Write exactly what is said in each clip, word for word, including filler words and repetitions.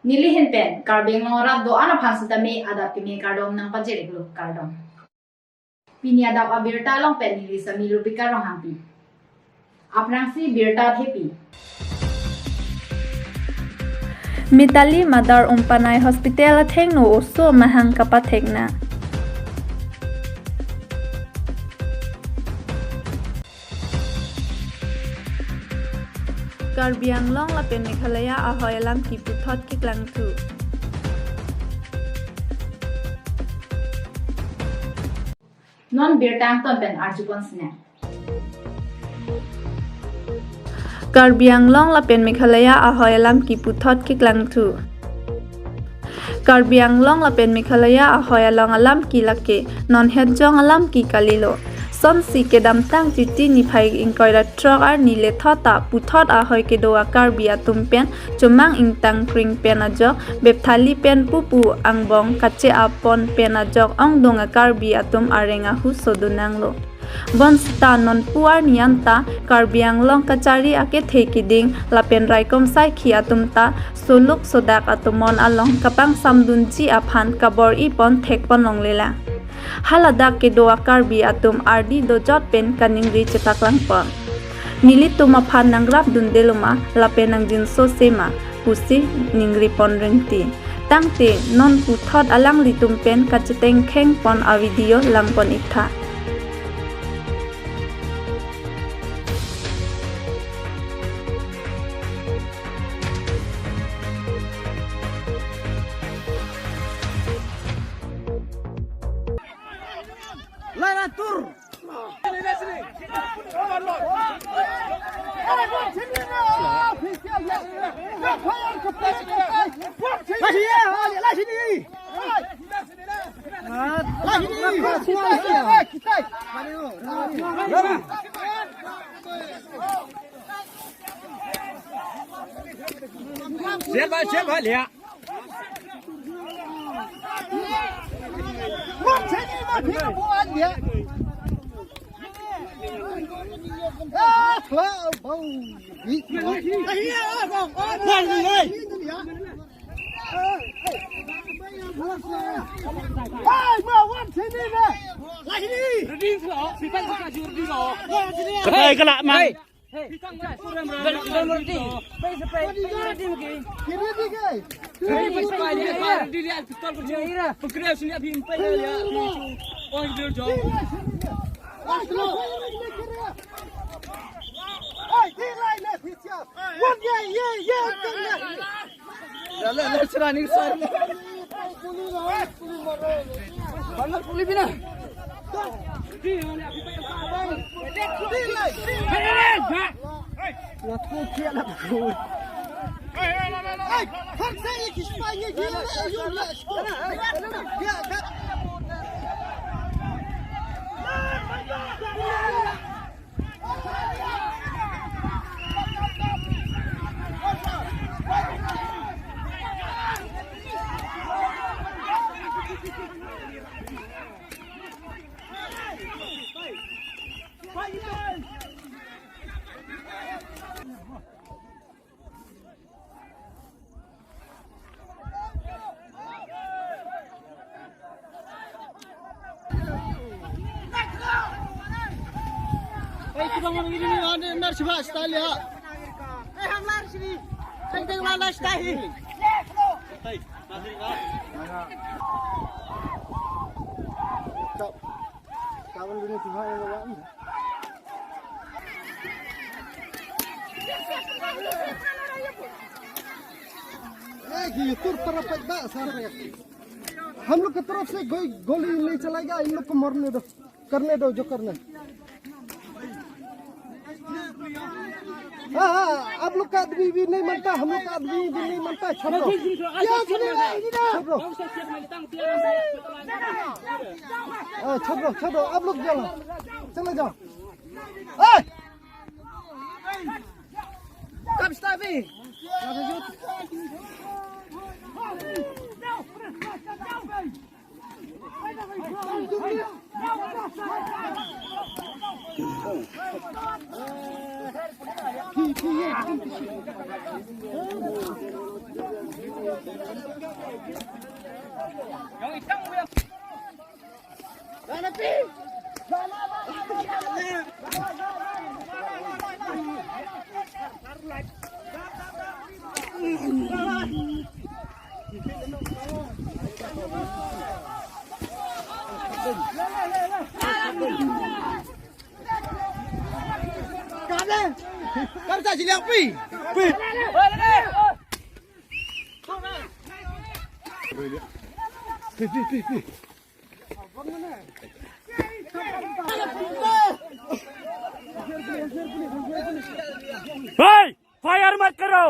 Neli ahin pen Karbi Anglong arat do-an aphan sitame adap kimi kardom nangpajir-iklo, kardom. Pini adap abirta along pen neli Sami Lupika Ronghangpi. Aphrangsi birta thepi. Mitali Mother Umpanai Hospital athengno oso amahang kapathekna. Karbi Anglong lapen Meghalaya ahoi alam kiputhot keklangthu. Non birta angton pen arjupon sinang. Karbi Anglong lapen Meghalaya ahoi alam kiputhot keklangthu. Karbi Anglong lapen Meghalaya ahoi along alam ke lake, non hetjong alam ke kalilo. Sonsi kedamtang Chiti niphai ingkoi ra throk arni lethot ta puthot ahoi kedo a-Karbi atum pen chomang ingtang kring pen ajok, bepthali pen pupu angbong kache-apon pen ajok ongdung a-Karbi atum areng ahu sodunanglo. Bonsita nonpu arni anta Karbi Anglong kachari akethe kiding lapen raikom saikhi atum ta soluk sodak atomon along kapangsamdunji aphan kabor-ipon thekpon longlelang. Haladak kedo a-Karbi atum ardi dojot pen kaningri chepaklangpon. Nelitum aphan nangrapdundelo ma lapen nangjinso sema pusi ningripon ringti. Tangte non puthot alanglitum pen kachetengkhengpon a-video langpon-iktha. Line atur. Siapa, siapa, lihat. Hai, ma wan sini na. Lahini. Ready lo, sipai ka jur di lo. Hai, kalak mai. Hey, hey, hey. Ready, ready, ready. Ready, ready, ready. Ready, ready, ready. Pistol ko. Ira. Pukre sini abhi pai ya. Oh, dia jauh. Hey, dia lain na. Wan ye, ye, ye. Lale, lale, seraning sar. Bangla puli bina. Laku kia laku. Hey, har sa ye kis pa ye ye ye ye. Ya, ya. Hey, kita mau ini nih, ada nar coba style ya. Hey, hamlar sini. Teng teng lala style. Hey, masih enggak? Kawan dulu tuh, yang bawa ini. ए, ये तुर पर पैदा सर। हम लोग की तरफ से कोई गोली नहीं चलाएगा, इन लोग को मरने दो, करने दो जो करना है। हाँ, हाँ, आप लोग का आदमी भी नहीं मानता, हम लोग का आदमी भी नहीं मानता, छोड़ दो। क्या सुनेगा? छोड़ दो। हाँ, छोड़ दो, छोड़ दो, आप लोग चलो, चले जाओ। ए! Kam stavi. भाई, फायर मत करो।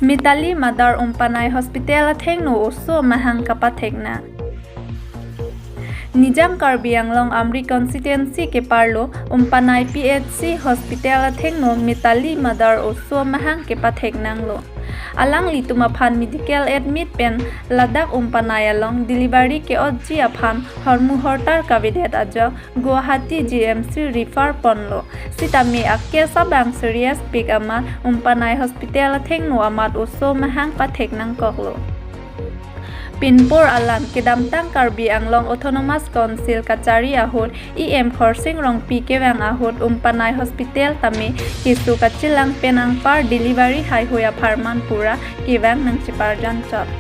Mitali Mother Umpanai Hospital athengno oso amahang kapathek nang. Nijang Karbi Anglong Amri constituency keparlo Umpanai P H C hospital athengno Mitali Mother oso amahang kepathek nanglo. Alanglitum aphan medical admit pen ladak Umpanai along delivery ke-otji aphan hormu hortar kavedet ajok Guwahati G M C refer ponlo. Sitame a-case abang serious pik amat Umpanai Hospital athengno amat oso amahang pathek nangkoklo. Pinpur alam kedamtang Karbi Anglong Autonomous Council kachari ahut E M Khorsing Rongpi kevang ahut Umpanai Hospital tame keso kachelang pen anpar delivery haihui apharman pura kevang nangcheparjan chot.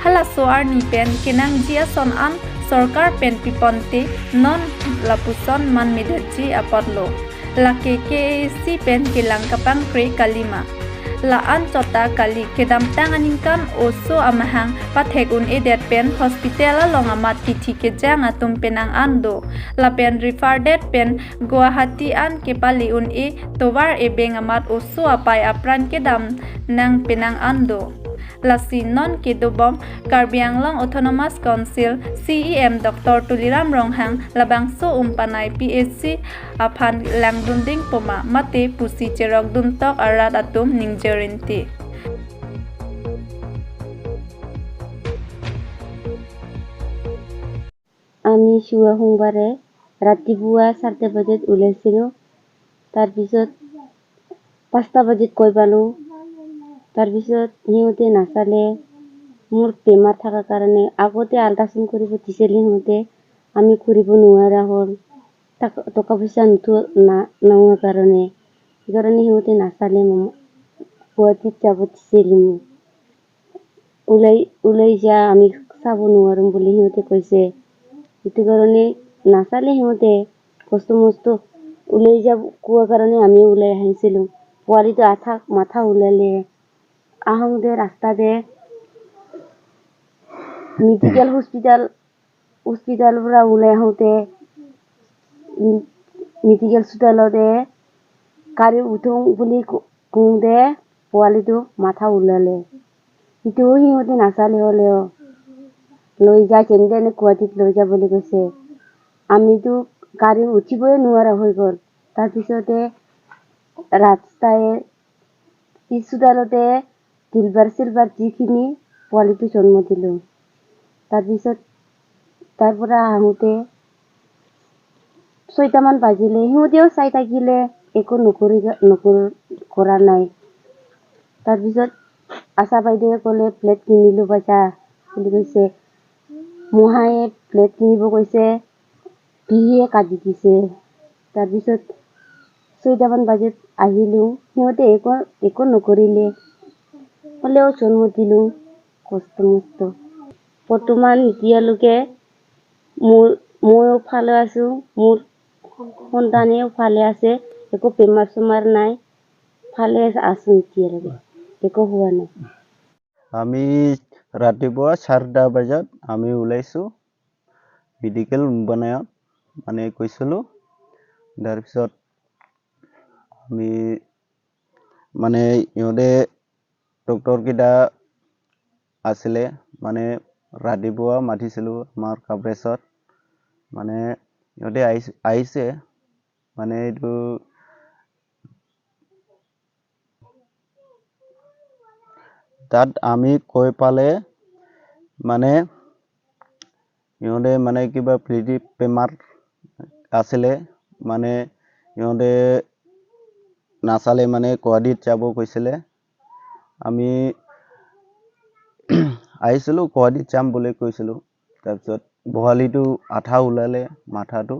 Halaso arni pen kenangji ason an sorkar pen piponte non lapuson manmedetji apotlo. Lake K A A C pen kelang kapangkre kalima. La-an chot ta kali, kedamtang aningkan oso amahang pathek un-edet pen hospital along amat kithi kejang atum penang an do. Lapen refer det pen Guwahati an kepale un-e tovar ebeng amat oso apei apran kedam nang penang an do. Lasi non kedobom Karbi Anglong Autonomous Council C E M Doctor Tuliram Ronghang labangso Umpanai P H C aphan langdunding poma mate pusi cherokdun tok arat atum ningje rinti. আমি শিৱা সোমবাৰে ৰাতিপুৱা চাৰিটা বজাত ওলাইছিলোঁ। তাৰপিছত পাঁচটা বজাত গৈ পালোঁ। তাৰপিছত সিহঁতে নাচালে, মোৰ বেমাৰ থকাৰ কাৰণে। আগতে আল্ট্ৰাচাউণ্ড কৰিব দিছিলে সিহঁতে, আমি কৰিব নোৱাৰা হ'ল। টকা, টকা পইচা নুঠো-, না-, নোহোৱাৰ কাৰণে। সেইকাৰণে সিহঁতে নাচালে, গুৱাহাটীত যাব দিছিলে মোক। ওলাই, ওলাই যা, আমি চাব নোৱাৰিম বুলি সিহঁতে কৈছে। সেইটো কাৰণে নাচালে সিহঁতে, কষ্ট মষ্ট ওলাই যাব কোৱাৰ কাৰণে আমি ওলাই আহিছিলোঁ। পোৱালিটো আধা মাথা ওলালে। আহোঁতে ৰাস্তাতে মেডিকেল হস্পিটেল, হস্পিটেলৰ পৰা ওলাই আহোঁতে, উম, মেডিকেল চোতালতে গাড়ী উঠোঁ বুলি কো-, কওঁতে পোৱালিটো মাথা ওলালে। সেইটো সিহঁতে নাচালে হ'লেও, লৈ যায় কেনেদৰে গুৱাহাটীত লৈ যাম বুলি কৈছে। আমিতো গাড়ী উঠিবই নোৱাৰা হৈ গ'ল। তাৰপিছতে ৰাস্তাই পিছ চোতালতে চিলভাৰ চিলভাৰ দি কিনি পোৱালিটো জন্ম দিলোঁ। তাৰপিছত তাৰ পৰা আহোঁতে ছয়টামান বাজিলে, সিহঁতেও চাই থাকিলে, একো নকৰি, নকৰ-, কৰা নাই। তাৰপিছত আশা বাইদেৱে ক'লে, "প্লেট কিনিলো বাজা" বুলি কৈছে। মহায়ে প্লেট কিনিব কৈছে, পিহিয়ে কাটি দিছে। তাৰপিছত ছয়টামান বাজিত আহিলোঁ, সিহঁতে একো, একো নকৰিলে, হ'লেও জন্ম দিলোঁ কষ্ট মষ্ট। বৰ্তমান এতিয়ালৈকে মোৰ, ময়ো ভালে আছোঁ, মোৰ সন্তানেও ভালে আছে, একো বেমাৰ চেমাৰ নাই, ভালে আছোঁ এতিয়ালৈকে, একো হোৱা নাই। আমি ৰাতিপুৱা চাৰিটা বজাত আমি ওলাইছোঁ। মেডিকেল বনায়ত মানে কৈছিলো। তাৰপিছত আমি মানে ইহঁতে ডক্টৰ কেইটা আছিলে, মানে ৰাতিপুৱা মাতিছিলো আমাৰ কভাৰেজত, মানে ইহঁতে আহিছ- আহিছে, মানে এইটো তাত আমি কৈ পালে মানে ইহঁতে মানে কিবা প্লেটি বেমাৰ আছিলে, মানে ইহঁতে নাচালে, মানে গুৱাহাটীত যাব কৈছিলে। আমি আহিছিলো, গুৱাহাটীত যাম বুলি কৈছিলো। তাৰপিছত বহালিটো আধা ওলালে মাথাটো,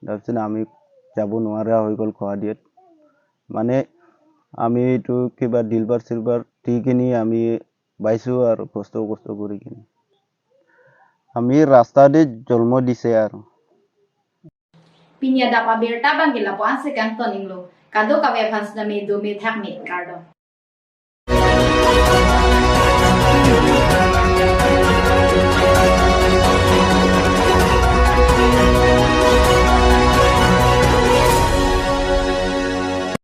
তাৰপিছত আমি যাব নোৱাৰা হৈ গ'ল গুৱাহাটীত। মানে আমি এইটো কিবা ডিলবাৰ চিলবাৰ দি কিনি আমি বাইছো আৰু কষ্ট কষ্ট কৰি কিনি আমি ৰাস্তাতে জন্ম দিছে আৰু। Pini adap abirta abangke lapu-an si kangton inglo. Kadokave aphan sitame dome thakme, kardom.